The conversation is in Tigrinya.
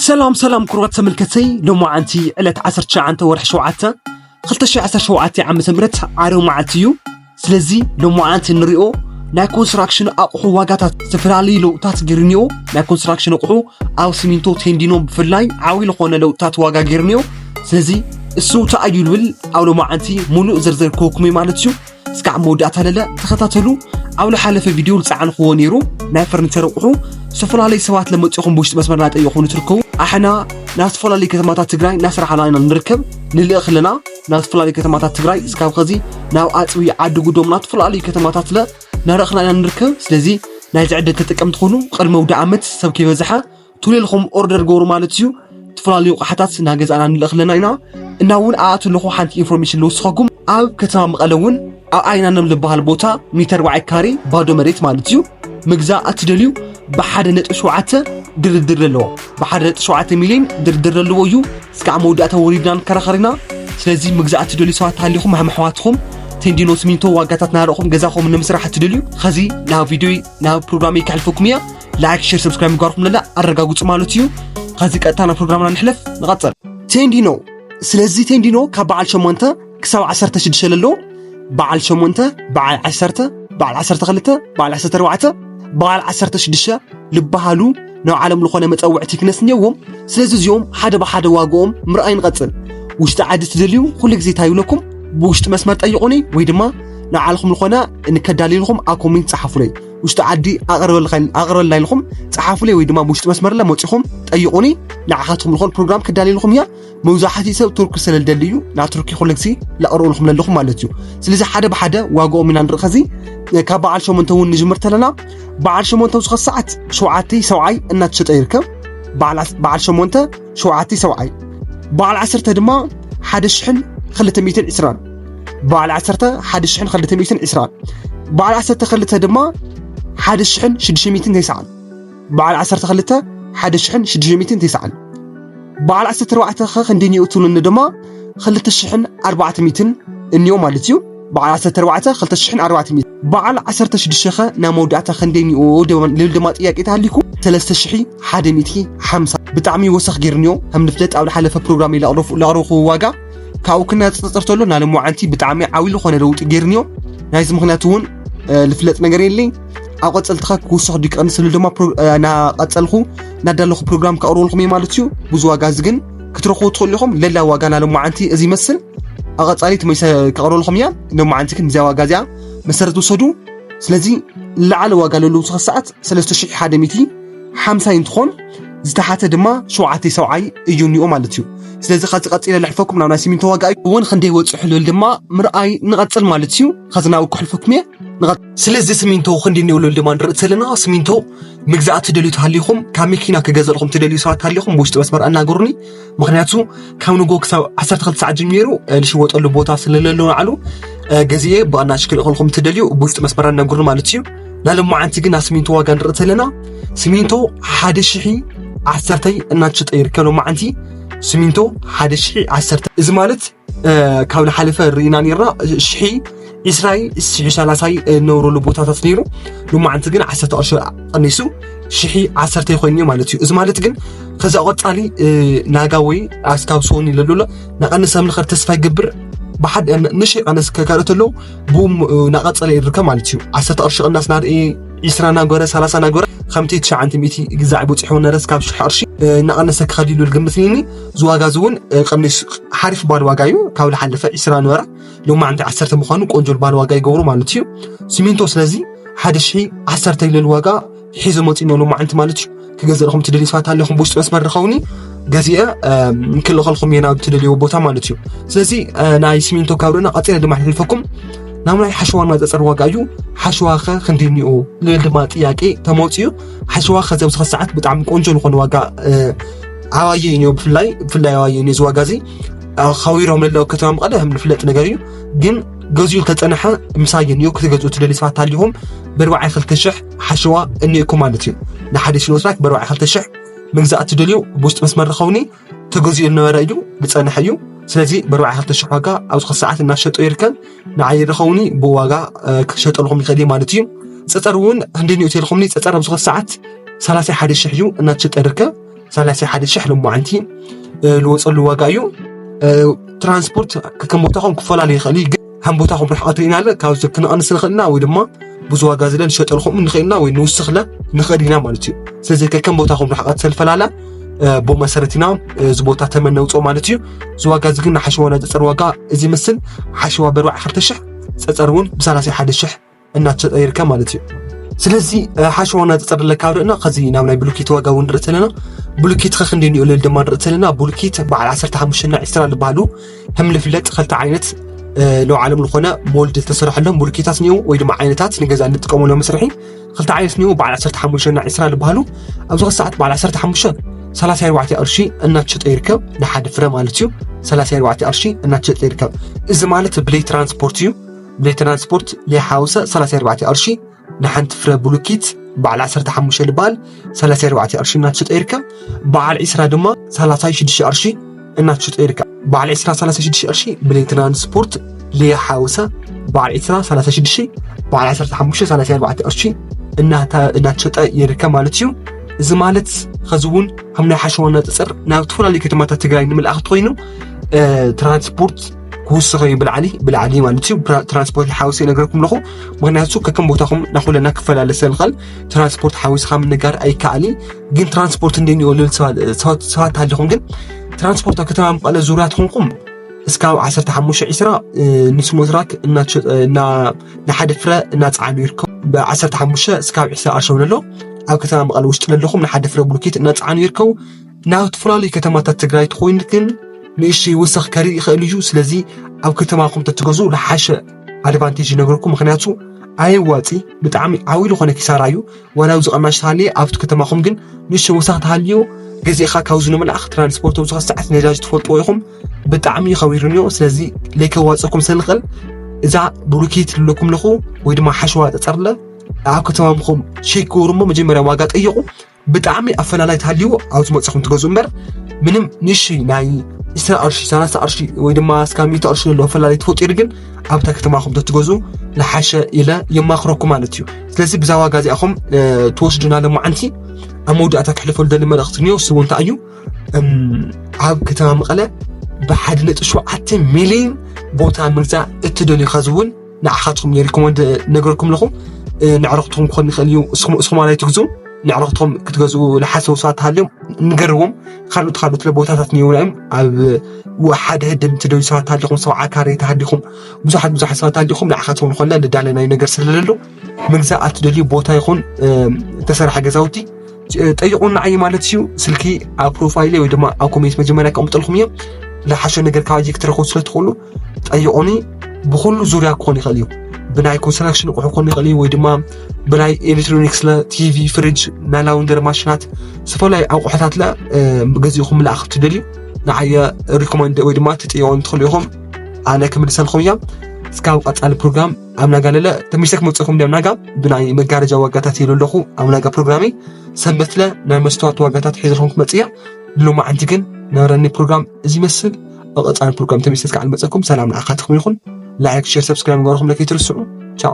ሰላም ሰላም ክቡራት ተመልከተይ፣ ሎማዓንቲ ዕለት ዓሰርተ ትሽዓተ ወርሒ ሸውዓተ ክልተ ሺሕ ዓሰርተ ሸውዓተ ዓመተ ምህረት ዓርቢ መዓልቲ እዩ። ስለዚ ሎማዓንቲ ንሪኦ ናይ ኮንስትራክሽን ኣቑሑ ዋጋታት ዝተፈላለዩ ለውጥታት ገይሩ እኒኦ። ናይ ኮንስትራክሽን ኣቑሑ ኣብ ሲሚንቶ ቴንዲኖ ብፍላይ ዓብዪ ዝኾነ ለውጥታት ዋጋ ገይሩ እኒኦ። ስለዚ እሱ እንታይ እዩ ዝብል ኣብ ሎማዓንቲ ሙሉእ ዝርዝር ክህበኩም እየ ማለት እዩ። እስካዕ መወዳእታ ለለ ተኸታተሉ። ኣብ ዝሓለፈ ቪድዮ ዝፀዓንክዎ ነይሩ ናይ ፈርኒቸር ኣቑሑ ዝተፈላለዩ ሰባት ለመፂኹም ብውሽጢ መስመር እናጠየቑ ንትርከቡ። ኣሕና ናብ ዝተፈላለዩ ከተማታት ትግራይ እናሰራሕና ኢና ንርከብ። ንልእኽ ኣለና ናብ ዝተፈላለዩ ከተማታት ትግራይ እስካብ ኸዚ ናብ ኣፅቢ ዓዲ ጉዶም ናብ ዝተፈላለዩ ከተማታት ለ እናረእኽና ኢና ንርከብ። ስለዚ ናይዚ ዕድል ተጠቀምቲ ኾኑ ቅድሚ ውዲ ዓመት ሰብ ከይበዝሐ ቱሌልኹም ኦርደር ገብሩ ማለት እዩ። ዝተፈላለዩ ኣቕሓታት ናብ ገዛና ንልእኽ ኣለና ኢና። እና እውን ኣኣቱ ኣለኹ ሓንቲ ኢንፎርሜሽን ልውስኸኩም። ኣብ ከተማ መቐለ እውን ኣብ ኣይናነም ዝበሃል ቦታ ሚእቲ ኣርባዕተ ካሬ ባዶ መሬት ማለት እዩ ምግዛእ እትደልዩ ብሓደ ነጥቢ ሸውዓተ ድርድር ኣለዎ። ብሓደ ነጥቢ ሸውዓተ ሚሊዮን ድርድር ኣለዎ እዩ። እስካዕ መወዳእታ ወሪድና ንከራኸር ኢና። ስለዚ ምግዛእ እትደልዩ ሰባት ተሃሊኹም ኣሕዋትኹም ቴንዲኖ ሲሚንቶ ዋጋታት ናረኹም ገዛኹም ንምስራሕ እትደልዩ ኸዚ ናብ ቪድዮ ናብ ፕሮግራም ይከሕልፈኩም እያ። ላይክ፣ ሼር፣ ሰብስክራይብ ምግባርኩም ለላ ኣረጋግጹ ማለት እዩ። ኸዚ ቀጥታ ናብ ፕሮግራምና ንሕለፍ ንቐጽል። ቴንዲኖ። ስለዚ ቴንዲኖ ካብ በዓል ሸሞንተ ክሳብ ዓሰርተ ሽዱሽተ ለሎ በዓል ሸሞንተ፣ በዓል ዓሰርተ፣ በዓል ዓሰርተ ክልተ፣ በዓል ዓሰርተ ኣርባዕተ፣ በዓል ዓሰርተ ሽዱሽተ ልበሃሉ ናይ ዓለም ዝኾነ መጸውዕቲ ክነስ እኒኦዎም። ስለዚ እዚኦም ሓደ ብሓደ ዋግኦም ምርኣይ ንቐጽል። ውሽጢ ዓዲ ትደልዩ ኩሉ ግዜ እንታይ ይብለኩም? ብውሽጢ መስመር ጠይቑኒ ወይ ድማ ንዓልኹም ዝኾነ ንከዳልልኹም ኣብ ኮሜንት ጸሓፉለይ። ውሽጢ ዓዲ ኣቕርበልካ- ኣቕርበልና ኢልኹም ጸሓፉለይ ወይ ድማ ብውሽጢ መስመር ለ መጺኹም ጠይቑኒ። ንዓኻትኩም ዝኾነ ፕሮግራም ከዳልልኹም እያ። መብዛሕትኡ ሰብ ቱርኪ ስለ ዝደሊ እዩ ናብ ቱርኪ ኩሉ ግዜ ላቕርበልኩም ዘለኹም ማለት እዩ። ስለዚ ሓደ ብሓደ ዋጋኦም ኢና ንርኢ። ኸዚ ካብ በዓል ሸሞንተ እውን ንጅምር ተለና በዓል ሸሞንተ ኣብዚ ኸዚ ሰዓት ሸውዓተ ሰብዓይ እናተሸጠ ይርከብ። በዓል ዓስ- በዓል ሸሞንተ ሸውዓተ ሰብዓይ፣ በዓል ዓሰርተ ድማ ሓደ ሽሕን ክልተ ሚእትን ዕስራን፣ በዓል ዓሰርተ ሓደ ሽሕን ክልተ ሚእትን ዕስራን፣ በዓል ዓሰርተ ክልተ ድማ ሓደ ሽሕን ሽዱሽተ ሚእትን ተስዓን፣ በዓል ዓሰርተ ክልተ ሓደ ሽሕን ሽዱሽተ ሚእትን ተስዓን፣ በዓል ዓሰርተ ኣርባዕተ ኸ ክንደይ እኒኦ ትብሉኒ ድማ ክልተ ሽሕን ኣርባዕተ ሚእትን እኒኦ ማለት እዩ። በዓል ዓሰርተ ኣርባዕተ ክልተ ሽሕን ኣርባዕተ ሚእትን። በዓል ዓሰርተ ሽዱሽተ ኸ ናብ መወዳእታ ክንደይ እኒኦ ደማ- ልብል ድማ ጥያቄ ተሃሊኩም ሰለስተ ሽሕ ሓደ ሚእቲ ሓምሳ። ብጣዕሚ ወሰኽ ገይሩ እኒኦ። ከም ንፍለጥ ኣብ ዝሓለፈ ፕሮግራም ኢለ ኣቕረፉ- ላቕረብኩ ዋጋ ካብኡ ክነፅፅር ተሎ ናለሞዓንቲ ብጣዕሚ ዓብዪ ዝኾነ ለውጢ ገይሩ እኒኦ። ናይዚ ምኽንያት እውን እ፣ ልፍለጥ ነገር የለይ። ኣብ ቀፀልቲ ኸ ክውስኽ ድዩ ክቐንስ ዝብል ድማ ፕሮ- እ፣ እናቐፀልኩ እናዳለኹ ፕሮግራም ከቕርበልኩም እየ ማለት እዩ። ብዙ ዋጋ እዚ ግን ክትረኽቡ ትኽእሉ ኢኹም። ለላ ዋጋ ናለሞዓንቲ እዚ ይመስል። ኣብ ቀፃሊ ትመይሰ ከቕርበልኩም እያ። ሎማዓንቲ ግን እዚኣ ዋጋ እዚኣ መሰረት ውሰዱ። ስለዚ ላዕሊ ዋጋ ለሉ ዝኸ ሰዓት ሰለስተ ሽሕ ሓደ ሚእቲ ሓምሳ እንትኾን ዝተሓተ ድማ ሸውዓተ ሰብዓይ እዩ እኒኦ ማለት እዩ። ስለዚ ኸዚ ቀፂለ ልሕፈኩም ናብ ናይ ሲሚንቶ ዋጋ እዩ እውን ክንደይ ወፅሑ ልብል ድማ ምርኣይ ንቐፅል ማለት እዩ። ኸዚ ናብኡ ክሕልፈኩም እየ። ንቐ- ስለዚ ሲሚንቶ ክንደይ እኒኦ ልብል ድማ ንርኢ ዘለና። ሲሚንቶ ምግዛእ ትደልዩ ተሃሊኹም ካብ መኪና ክገዘልኹም ትደልዩ ሰባት ተሃሊኹም ብውሽጢ መስመር ኣናገሩኒ። ምኽንያቱ ካብ ንጎ ክሳብ ዓሰርተ ክልተ ሰዓት ጀሚሩ እ፣ ልሽወጠሉ ቦታ ስለለሎ ንዓሉ እ፣ ገዚኤ ብቕናሽ ክልእኸልኩም ትደልዩ ብውሽጢ መስመር ኣናገሩኒ ማለት እዩ። ናለማዓንቲ ግን ኣብ ሲሚንቶ ዋጋ ንርኢ ተለና ሲሚንቶ ሓደ ሽሕ ዓሰርተ እናተሸጠ ይርከብ። ሎማዓንቲ ሲሚንቶ ሓደ ሽሕ ዓሰርተ፣ እዚ ማለት እ፣ ካብ ዝሓለፈ ርኢና ነርና ሽሕ ዕስራይ ሽሕ ሰላሳይ እ፣ ነብረሉ ቦታታት ነይሩ። ሎማዓንቲ ግን ዓሰርተ ቅርሺ ቀኒሱ ሽሕ ዓሰርተ ኮይኑ ማለት እዩ። እዚ ማለት ግን ከዛ ቀፃሊ እ፣ ናጋ ወይ ኣስካብ ሶኒ ለሉሎ ናቐንሰ ምልኸር ተስፋ ይገብር። ብሓድ እ፣ ንሽ ቀነስ ከካርእ ተሎ ብኡ እ፣ ናቐፀለ ይርከብ ማለት እዩ። ዓሰርተ ቅርሺ ቅናስ ናርኢ ዕስራ ናገረ ሰላሳ ናገረ ከምቲ ትሽዓተ ሚእቲ ግዛዕ በፂሑ ነረስ ካብ ሽሕ ቅርሺ እ፣ እናቐነሰ ክኸድ ኢሉ ዝግምት ነኒ። እዚ ዋጋ እዚ እውን እ፣ ቀኒሱ ሓሪፍ ባል ዋጋ እዩ። ካብ ዝሓለፈ ዕስራ ነበረ ሎማዓንቲ ዓሰርተ ምዃኑ ቆንጆ ባል ዋጋ ይገብሩ ማለት እዩ። ሲሚንቶ ስለዚ ሓደ ሽሕ ዓሰርተ ኢለል ዋጋ ሒዞ መፂእኖ ሎማዓንቲ ማለት እዩ። ክገዝእልኩም ትደልዩ ሰባት ኣለኹም ብውሽጢ መስመር ርኸውኒ ገዚአ እ፣ ክልኸልኩም እየ ናብ ትደልይዎ ቦታ ማለት እዩ። ስለዚ እ፣ ናይ ሲሚንቶ ካብ ርና ቀፂለ ድማ ሕልፈኩም ናብ ናይ ሓሸዋ እና ፀፀር ዋጋ እዩ። ሓሸዋ ኸ ክንደይ እኒኦ ልብል ድማ ጥያቄ ተመፅኡ እዩ። ሓሸዋ ኸዚ ኣብዚ ኸ ሰዓት ብጣዕሚ ቆንጆ ዝኾነ ዋጋ እ፣ ኣባየ እዩ ብፍላይ ብፍላይ ኣባየ እዩ እዚ ዋጋ እዚ እ፣ ኸዊሮም ለለዉ ከተማ መቐለ ከም ዝፍለጥ ነገር እዩ። ግን ገዚኡ ተፀንሐ ምሳየ እዩ ክትገዝኡ ትደልዩ ሰባት ኣሊኹም በርባዓይ ክልተ ሽሕ ሓሸዋ እኒእኩም ማለት እዩ። ንሓደ ሲኖትራክ በርባዓይ ክልተ ሽሕ ምግዛእ ትደልዩ ብውሽጢ መስመር ርኸውኒ ተገዚኡ ዝነበረ እዩ ዝፀንሐ እዩ። ስለዚ በርባዓይ ክልተ ሽሕ ዋጋ ኣብዚ ኸ ሰዓት እናሸጦ ይርከብ። ንዓይ ርኸውኒ ብዋጋ እ፣ ክሸጠልኩም ይኽእል እዩ ማለት እዩ። ፀፀር እውን ክንደይ እኒኦ ተልኹምኒ ፀፀር ኣብዚ ኸ ሰዓት ሰላሳ ሓደ ሽሕ እዩ እናተሸጠ ይርከብ። ሰላሳ ሓደ ሽሕ ሎማዓንቲ ዝወፀሉ ዋጋ እዩ። ትራንስፖርት ከከም ቦታኹም ክፈላለ ይኽእል እዩ። ግን ከም ቦታኹም ርሕቐት ርኢናለ ካብዚ ክንቐንስ ንኽእልና ወይ ድማ ብዙ ዋጋ ዝለ ንሸጠልኩም ንኽእልና ወይ ንውስኽለ ንኽእል ኢና ማለት እዩ። ስለዚ ከከም ቦታኹም ርሕቐት ሰልፈላለ ብኡ መሰረት ኢና እዚ ቦታ ተመን ነውፅኦ ማለት እዩ። እዚ ዋጋ እዚ ግን ንሓሸዋና ፀፀር ዋጋ እዚ ይመስል። ሓሸዋ በርባዕ ክልተ ሽሕ፣ ፀፀር እውን ብሰላሳ ሓደ ሽሕ እናተሸጠ ይርከብ ማለት እዩ። ስለዚ ሓሸዋና ፀፀር ለካ ርኢና ከዚ ናብ ናይ ብሉኬት ዋጋ እውን ንርኢ ዘለና። ብሉኬት ከክንዲ ንኡ ልል ድማ ንርኢ ዘለና። ብሉኬት በዓል ዓሰርተ ሓሙሽተ እና ዕስራ ዝበሃሉ ከም ልፍለጥ ክልተ ዓይነት ለው ዓለም ዝኾነ ሞልድ ዝተሰርሐሎም ብሉኬታት እኒው ወይ ድማ ዓይነታት ንገዛ እንጥቀመሎም መስርሒ ክልተ ዓይነት እኒው በዓል ዓሰርተ ሓሙሽተ እና ዕስራ ዝበሃሉ ኣብዚ ሰዓት በዓል ዓሰርተ ሓሙሽተ ሰላሳ ኣርባዕተ ቅርሺ እናተሸጠ ይርከብ። ንሓደ ፍረ ማለት እዩ። ሰላሳ ኣርባዕተ ቅርሺ እናተሸጠ ይርከብ። እዚ ማለት ብለይ ትራንስፖርት እዩ። ብለይ ትራንስፖርት ለይ ሓውሰ ሰላሳ ኣርባዕተ ቅርሺ ንሓንቲ ፍረ ብሉኬት በዓል ዓሰርተ ሓሙሽተ ዝበሃል ሰላሳ ኣርባዕተ ቅርሺ እናተሸጠ ይርከብ። በዓል ዕስራ ድማ ሰላሳ ሽዱሽተ ቅርሺ እናተሸጠ ይርከብ። በዓል ዕስራ ሰላሳ ሽዱሽተ ቅርሺ ብለይ ትራንስፖርት ለይ ሓውሰ በዓል ዕስራ ሰላሳ ሽዱሽተ በዓል ዓሰርተ ሓሙሽተ ሰላሳ ኣርባዕተ ቅርሺ እናተሸጠ ይርከብ ማለት እዩ። እዚ ማለት ኸዚ እውን ከም ናይ ሓሸዋና ፀፀር ናብ ዝተፈላለዩ ከተማታት ትግራይ ንምልኣኽ እንተኾይኑ ትራንስፖርት ክውስኸ እዩ ብላዕሊ ብላዕሊ ማለት እዩ። ትራንስፖርት ሓውሲ ይነግረኩም ኣለኹ። ምክንያቱ ከከም ቦታኹም ናኩለና ክፈላለ ስለንኽእል ትራንስፖርት ሓዊስኻ ምንጋር ኣይከኣል። ግን ትራንስፖርት እንደ ንኦ ልብል ሰባት ሃሊኹም ግን ትራንስፖርት ኣብ ከተማ መቐለ ዙርያ ትኾንኩም እስካብ ዓሰርተ ሓሙሽተ ዕስራ ንስሞትራክ ንሓደ ፍረ እናፀዓኑ ይርከቡ። ብ ዓሰርተ ሓሙሽተ እስካብ ዕስራ ቅርሺ ለሎ ኣብ ከተማ መቐለ ውሽጢ ለለኹም ንሓደ ፍረ ብሉኬት እናፀዓኑ ይርከቡ። ናብ ዝተፈላለዩ ከተማታት ትግራይ ትኾይኑ ግን ንእሽተይ ወሰኽ ከርኢ ይኽእል እዩ። ስለዚ ኣብ ከተማኹም ተትገዙ ዝሓሸ ኣድቫንቴጅ ይነግረኩም። ምክንያቱ ኣየዋፂ ብጣዕሚ ዓብይ ዝኾነ ኪሳራ እዩ። ዋላ ኣብዚ ቅናሽ ተሃልየ ኣብቲ ከተማኹም ግን ንእሽተይ ወሰኽ ተሃልዮ ገዚእኻ ካብዚ ንምልኣኽ ትራንስፖርት ኣብዚ ሰዓት ነዳጅ ትፈልጥዎ ኢኹም ብጣዕሚ ከቢሩ እኒኦ። ስለዚ ለይከዋፀኩም ስለንኽእል እዛ ብሉኬት ልለኩም ለኹ ወይ ድማ ሓሸዋ ጠፀርለ ኣብ ከተማኹም ቼክ ግበሩ እሞ መጀመርያ ዋጋ ጠይቑ። ብጣዕሚ ኣፈላላይ ተሃልይዎ ኣብ ዝመፅኹም ትገዝኡ እምበር ምንም ንእሽተይ ናይ ዕስራ ቅርሺ ሰላሳ ቅርሺ ወይ ድማ እስካብ ሚእቲ ቅርሺ ዘሎ ኣፈላላይ ተፈጢሩ ግን ኣብታ ከተማኹም ተትገዝኡ ዝሓሸ ኢለ የማኽረኩም ማለት እዩ። ስለዚ ብዛ ዋጋ እዚኣኹም ትወስዱና ለማዓንቲ ኣብ መወዳእታ ክሕልፈሉ ደሊ መልእኽቲ እኒኦ እሱ እውን እንታይ እዩ ኣብ ከተማ መቐለ ብሓደ ነጥቢ ሸውዓተ ሚሊዮን ቦታ ምግዛእ እትደልዩ ኸዚ እውን ንዓኻትኩም ሪኮመንድ ነገርኩም ኣለኹ። ንዕረኽትኩም ክኾን ይኽእል እዩ። እስኹም እስኹም ኣላይ ትግዙ ንዕረኽትኩም ክትገዝኡ ዝሓሰቡ ሰባት ተሃልዮም ንገርዎም። ካልኦት ካልኦት ቦታታት እኒኦና እዮም ኣብ ሓደ ህድም ትደልዩ ሰባት ተሃሊኹም ሰብዓ ካሬ ተሃሊኹም ብዙሓት ብዙሓት ሰባት ተሃሊኹም ንዓኻትኩም ዝኾነ ልዳለናይ ነገር ስለለሎ ምግዛእ ኣትደልዩ ቦታ ይኹን ተሰርሐ ገዛውቲ ጠይቁና ዓይ ማለት እዩ። ስልኪ ኣብ ፕሮፋይል ወይ ድማ ኣብ ኮሜንት መጀመርያ ከቕምጠልኩም እዮም። ዝሓሸ ነገር ካብ ኣጀክ ትረኽቡ ስለ ትኽእሉ ጠይቁኒ። ብኩሉ ዙርያ ክኾን ይኽእል እዩ። ብናይ ኮንስትራክሽን ኣቑሑ ክኾን ይኽእል እዩ ወይ ድማ ብናይ ኤሌክትሮኒክስ ለ ቲቪ ፍሪጅ ናይ ላውንደር ማሽናት ዝተፈላለዩ ኣቑሑታት ለ ገዚእኹም ምልኣኽ ትደልዩ ንዓየ ሪኮመንድ ወይ ድማ ትጥየቁ ትኽእሉ ኢኹም። ኣነ ክምልሰልኩም እያ። እስካብ ቀፃሊ ፕሮግራም ኣብ ናጋ ለለ ተሚሰ ክመፅእኩም እንዲያም ናጋ ብናይ መጋረጃ ዋጋታት ኢሉ ኣለኹ ኣብ ናጋ ፕሮግራሚ ሰንበትለ ናይ መስተዋት ዋጋታት ሒዘልኩም ክመፅእ እያ። ሎማዓንቲ ግን ነበረኒ ፕሮግራም እዚ ይመስል። ኣብ ቀፃሊ ፕሮግራም ተመልሰት ከዓ ንመፀኩም ሰላም ንዓኻትኩም ይኹን። ላይክ ሼር ሰብስክራይብ ምግባርኩም ለከይትርስዑ። ቻው።